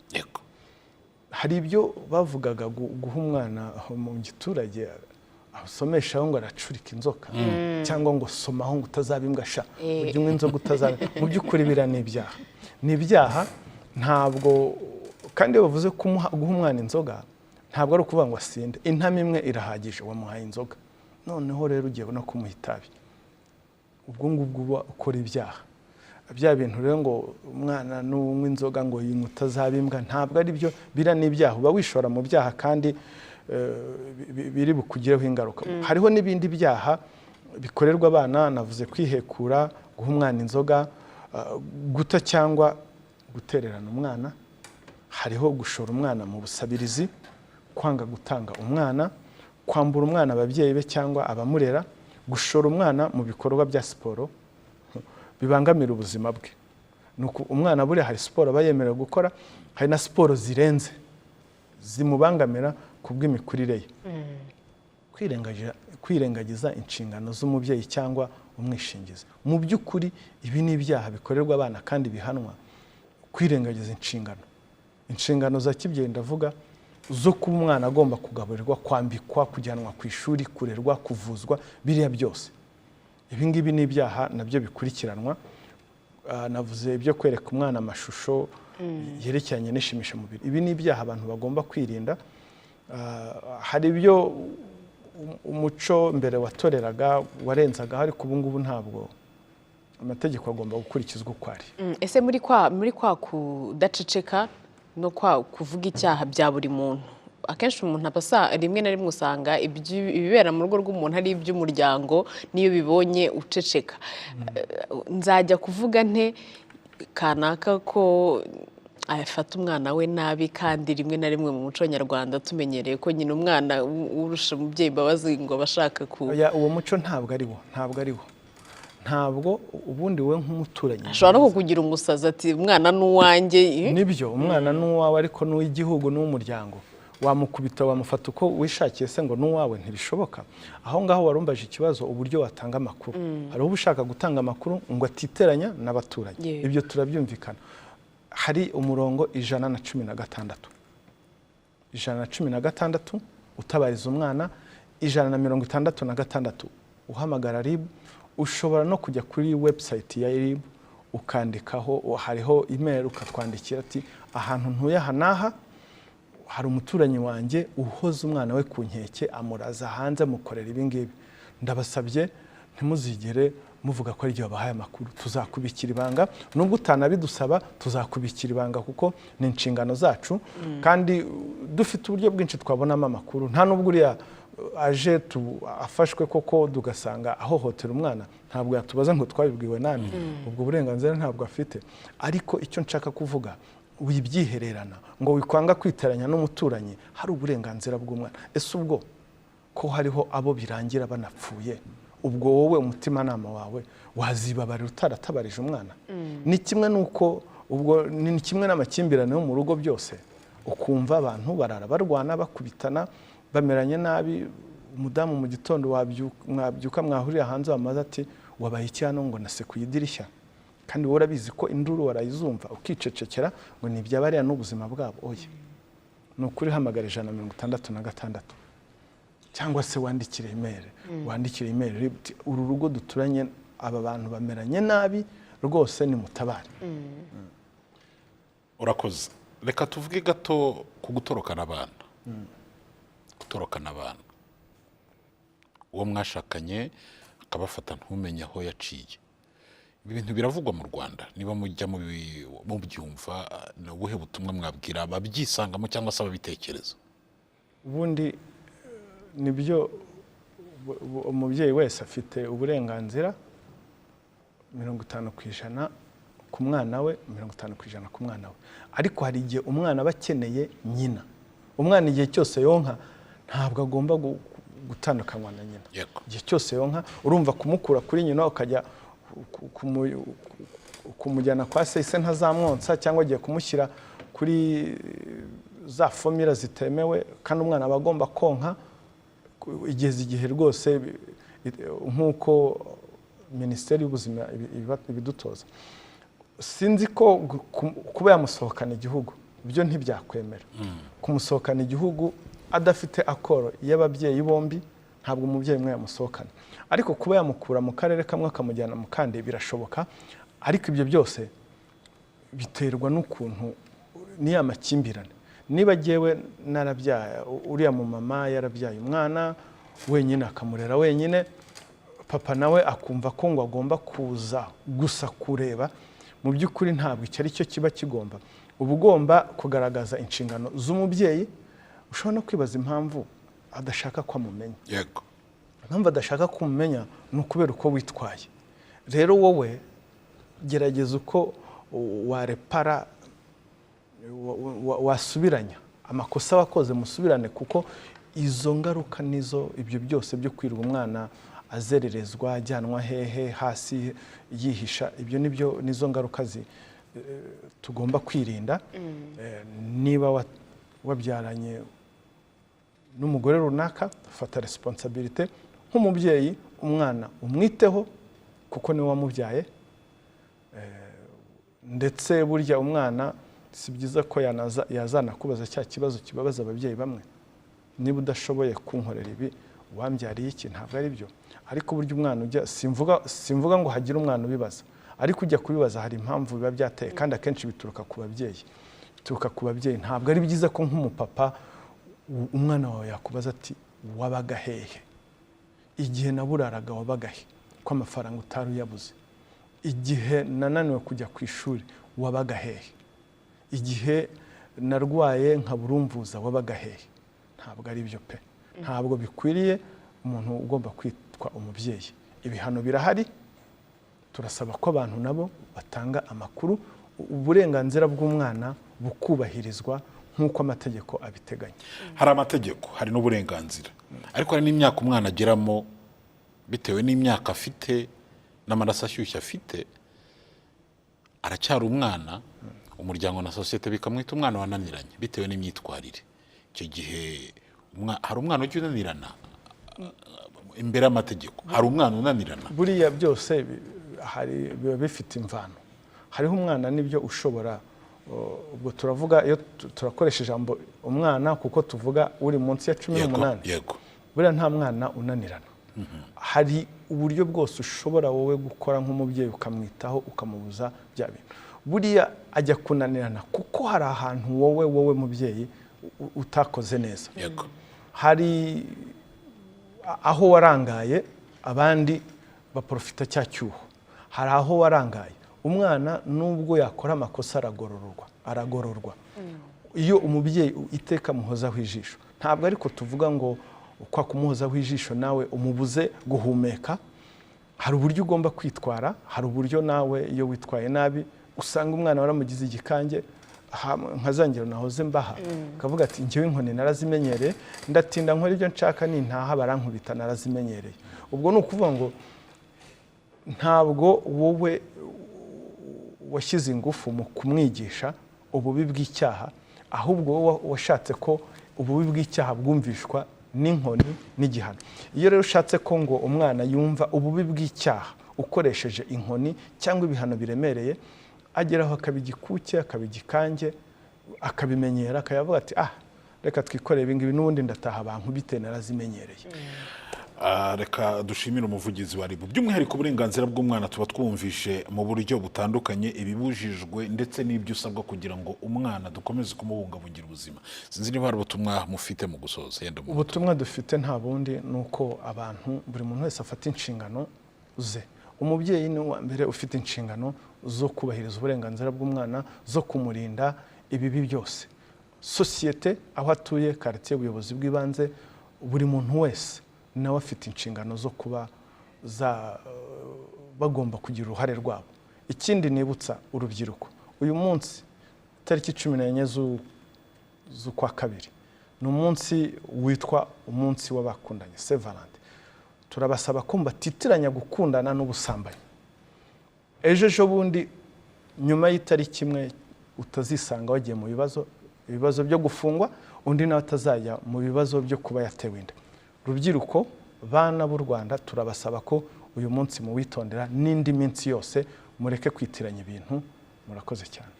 Hari ibyo bavugaga, guha umwana mu giturage asomeshaho ngo aracurika inzoka, cyangwa ngo somaho ngo utazaba imbwa sha, ujye unywa inzoga utazaba. Mu by'ukuri biriya ni ibyaha, ni ibyaha. Ntabwo kandi iyo bavuze guha umwana inzoga, ntabwo ari ukuvuga ngo asinde. Intama imwe irahagije. Wamuhaye inzoga, noneho rero ugiye no kumuha itabi, ubwo ngubwo uba ukora ibyaha. Bya bintu rero ngo umwana nunywa inzoga ngo yinywa utazaba imbwa, ntabwo ari byo. Biriya ni ibyaha, uba wishora mu byaha kandi biri bukugireho ingaruka. Hariho n'ibindi byaha bikorerwa abana. Navuze kwihekura, guha umwana inzoga, guta cyangwa gutererana umwana. Hariho gushora umwana mu busabirizi, kwanga gutanga umwana, kwambura umwana ababyeyi be cyangwa abamurera, gushora umwana mu bikorwa bya siporo bibangamira ubuzima bwe. Ni uku umwana buriya hari siporo aba yemerewe gukora, hari na siporo zirenze zimubangamira ku bw'imikurire ye. Kwirengagiza inshingano z'umubyeyi cyangwa umwishingizi. Mu by'ukuri ibi ni ibyaha bikorerwa abana kandi bihanwa. Kwirengagiza inshingano za kibyeyi, ndavuga zo kuba umwana agomba kugaburirwa, kwambikwa, kujyanwa ku ishuri, kurerwa, kuvuzwa, biriya byose. Ibi ngibi ni ibyaha nabyo bikurikiranwa. Navuze ibyo kwereka umwana amashusho yerekeranye n'ishimishamubiri. Ibi ni ibyaha abantu bagomba kwirinda. Hari ibyo umuco mbere watoreraga, warenzagaho, ariko ubu ngubu ntabwo, amategeko agomba gukurikizwa uko ari. Ese muri kwa kudaceceka no kwa kuvuga icyaha bya buri muntu, akenshi umuntu aba rimwe na rimwe usanga ibibera mu rugo rw'umuntu ari iby'umuryango, n'iyo bibonye uceceka. Nzajya kuvuga nte kanaka ko afata umwana we nabi, kandi rimwe na rimwe mu muco nyarwanda tumenyereye ko nyine umwana urusha umubyeyi imbabazi ngo aba ashaka ku Oya, uwo muco ntabwo ari wo, ntabwo ari wo, ntabwo. Ubundi wowe nk'umuturanyi ashobora no kukugira umusazi, ati umwana ni uwanjye. Nibyo, umwana ni uwawe, ariko n'uw'igihugu n'uw'umuryango. Wamukubita, wamufata uko wishakiye se ngo n'uwawe? Ntibishoboka. Aho ngaho warumbaje ikibazo, uburyo watanga amakuru. Hari uba ushaka gutanga amakuru ngo atiteranya n'abaturanyi. Ibyo turabyumvikana. Hari umurongo 116, 116 utabariza umwana, 166 uhamagara RIB. Ushobora no kujya kuri website ya RIB ukandikaho, hariho email, ukatwandikira ati ahantu ntuye aha n'aha hari umuturanyi wanjye uhoza umwana we ku nkeke, amuraza hanze, amukorera ibi ngibi. Ndabasabye ntimuzigere muvuga ko ari igihe wabahaye amakuru, tuzakubikira ibanga. Nubwo utanabidusaba, tuzakubikira ibanga kuko ni inshingano zacu, kandi dufite uburyo bwinshi twabonamo amakuru. Nta nubwo uriya aje afashwe koko tugasanga ahohotera umwana, ntabwo yatubaza ngo twabibwiwe nande. Ubwo burenganzira ntabwo afite. Ariko icyo nshaka kuvuga, wibyihererana ngo wikwanga kwiteranya n'umuturanyi, hari uburenganzira bw'umwana. Ese ubwo ko hariho abo birangira banapfuye, ubwo wowe umutimanama wawe wazibabarira utaratabarije umwana? Ni kimwe n'uko ubwo ni kimwe n'amakimbirane yo mu rugo byose, ukumva abantu barara barwana, bakubitana, bameranye nabi. Umudamu mu gitondo mwabyuka, mwahurira hanze, wamaze ati wabaye iki hano? Ngo nasekuye idirishya. Kandi wowe urabizi ko induru warayizumva, ukicecekera ngo ni iby'abariya n'ubuzima bwabo. Oya, ni ukuri, hamagara 166 cyangwa se wandikire email, wandikire email uti uru rugo duturanye Aba bantu bameranye nabi rwose, nimutabare. Urakoze. Reka tuvuge gato ku gutorokana abana. Gutorokana abana, uwo mwashakanye akabafata ntumenye aho yaciye. Ibi bintu biravugwa mu Rwanda. Niba mujya mubyumva, ni ubuhe butumwa mwabwira ababyisangamo cyangwa se ababitekereza? Ubundi nibyo, umubyeyi wese afite uburenganzira 50% ku mwana we, 50% ku mwana we. Ariko hari igihe umwana aba akeneye nyina. Umwana igihe cyose yonka ntabwo agomba gutandukanywa na nyina. Igihe cyose yonka, urumva kumukura kuri nyina ukajya kumujyana kwa se, se ntazamwonsa, cyangwa agiye kumushyira kuri za formula zitemewe, kandi umwana aba agomba konka igeze igihe rwose nk'uko Minisiteri y'Ubuzima ibidutoza. Sinzi ko kuba yamusohokana igihugu byo ntibyakwemera. Kumusohokana igihugu adafite accord y'ababyeyi bombi, ntabwo umubyeyi umwe yamusohokana. Ariko kuba yamukura mu karere kamwe akamujyana mu kandi birashoboka. Ariko ibyo byose biterwa n'ukuntu niya makimbirane. Niba jyewe narabyaye, uriya mumama yarabyaye umwana wenyine akamurera wenyine, papa nawe akumva ko ngo agomba kuza gusa kureba, mu by'ukuri ntabwo icyo ari cyo kiba kigomba. Uba ugomba kugaragaza inshingano z'umubyeyi. Ushobora no kwibaza impamvu adashaka ko amumenya. Impamvu adashaka kumumenya ni ukubera uko witwaye. Rero wowe gerageza uko warepara, wasubiranya amakosa wakoze, musubirane, kuko izo ngaruka nizo ibyo byose byo kwirirwa umwana azererezwa, ajyanwa hehe hasi yihisha, ibyo nibyo nizo ngaruka tugomba kwirinda. Niba wabyaranye n'umugore runaka, fata responsabilité nk'umubyeyi, umwana umwiteho kuko niwe wamubyaye. Ndetse burya umwana si byiza ko yazanakubaza cya kibazo kibabaza ababyeyi bamwe: "Niba udashoboye kunkorera ibi, wambyariye iki?" Ntabwo ari byo. Ariko burya umwana ujya, simvuga ngo hagire umwana ubibaza, ariko ujya kubibaza hari impamvu biba byateye, kandi akenshi bituruka ku babyeyi, bituruka ku babyeyi. Ntabwo ari byiza ko nk'umupapa umwana wawe yakubaza ati: "Wabaga hehe igihe naburaraga? Wabaga he ko amafaranga utari uyabuze? Igihe nananiwe kujya ku ishuri, wabaga hehe? Igihe narwaye nkabura umvuza, wabaga hehe?" Ntabwo ari byo pe, ntabwo bikwiriye umuntu ugomba kwitwa umubyeyi. Ibihano birahari. Turasaba ko abantu nabo batanga amakuru, uburenganzira bw'umwana bukubahirizwa nk'uko amategeko abiteganya. Hari amategeko, hari n'uburenganzira, ariko hari n'imyaka umwana ageramo, bitewe n'imyaka afite n'amaraso ashyushye afite, aracyari umwana, umuryango na sosiyete bikamwita umwana wananiranye bitewe n'imyitwarire. Icyo gihe hari umwana ujya unanirana imbere y'amategeko? Hari umwana unanirana? Buriya byose hari biba bifite imvano. Hariho umwana nibyo ushobora, ubwo turavuga iyo turakoresha ijambo umwana kuko tuvuga uri munsi ya cumi n'umunani. Buriya nta mwana unanirana. Hari uburyo bwose ushobora wowe gukora nk'umubyeyi ukamwitaho, ukamubuza bya bintu. Buriya ajya kunanirana kuko hari ahantu wowe mubyeyi utakoze neza. Hari aho warangaye, abandi baprofita cya cyuho. Hari aho warangaye. Umwana nubwo yakora amakosa aragororwa, aragororwa iyo umubyeyi iteka amuhozaho ijisho. Ntabwo ariko tuvuga ngo kwa kumuhozaho ijisho nawe umubuze guhumeka. Hari uburyo ugomba kwitwara, hari uburyo nawe iyo witwaye nabi usanga umwana waramugize igikange. Nka za ngero nahoze mbaha, akavuga ati: "Njyewe inkoni narazimenyereye, ndatinda nkora ibyo nshaka, nintaha barankubita, narazimenyereye." Ubwo ni ukuvuga ngo ntabwo wowe washyize ingufu mu kumwigisha ububi bw'icyaha, ahubwo wowe washatse ko ububi bw'icyaha bwumvishwa n'inkoni n'igihano. Iyo rero ushatse ko ngo umwana yumva ububi bw'icyaha ukoresheje inkoni cyangwa ibihano biremereye, ageraho akaba igikuke, akaba igikange, akabimenyera, akayavuga ati: "Ah, reka twikorere ibi ngibi, n'ubundi ndataha bankubite, narazimenyereye." Reka dushimire umuvugizi wa RIB. By'umwihariko uburenganzira bw'umwana tuba twumvishe mu buryo butandukanye, ibibujijwe ndetse n'ibyo usabwa kugira ngo umwana dukomeze kumubungabungira ubuzima. Sinzi niba hari ubutumwa mufite mu gusoza, yenda Ubutumwa dufite nta bundi, ni uko abantu, buri muntu wese afata inshingano ze. Umubyeyi ni uwa mbere ufite inshingano zo kubahiriza uburenganzira bw'umwana, zo kumurinda ibibi byose. Sosiyete aho atuye, karitsiye, ubuyobozi bw'ibanze, buri muntu wese nawe afite inshingano zo kuba za bagomba kugira uruhare rwabo. Ikindi nibutsa urubyiruko, uyu munsi tariki 14 z'ukwa kabiri ni umunsi witwa umunsi w'abakundanye, Saint Valentin. Turabasaba ko batitiranya gukundana n'ubusambanyi. Ejo ejo bundi nyuma y'itariki imwe utazisanga wagiye mu bibazo, ibibazo byo gufungwa, undi nawe atazajya mu bibazo byo kuba yatewe inda. Rubyiruko, bana b'u Rwanda, turabasaba ko uyu munsi muwitondera n'indi minsi yose, mureke kwitiranya ibintu. Murakoze cyane.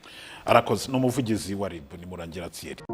Arakoze, ni umuvugizi wa RIB, ni Murangira Thierry.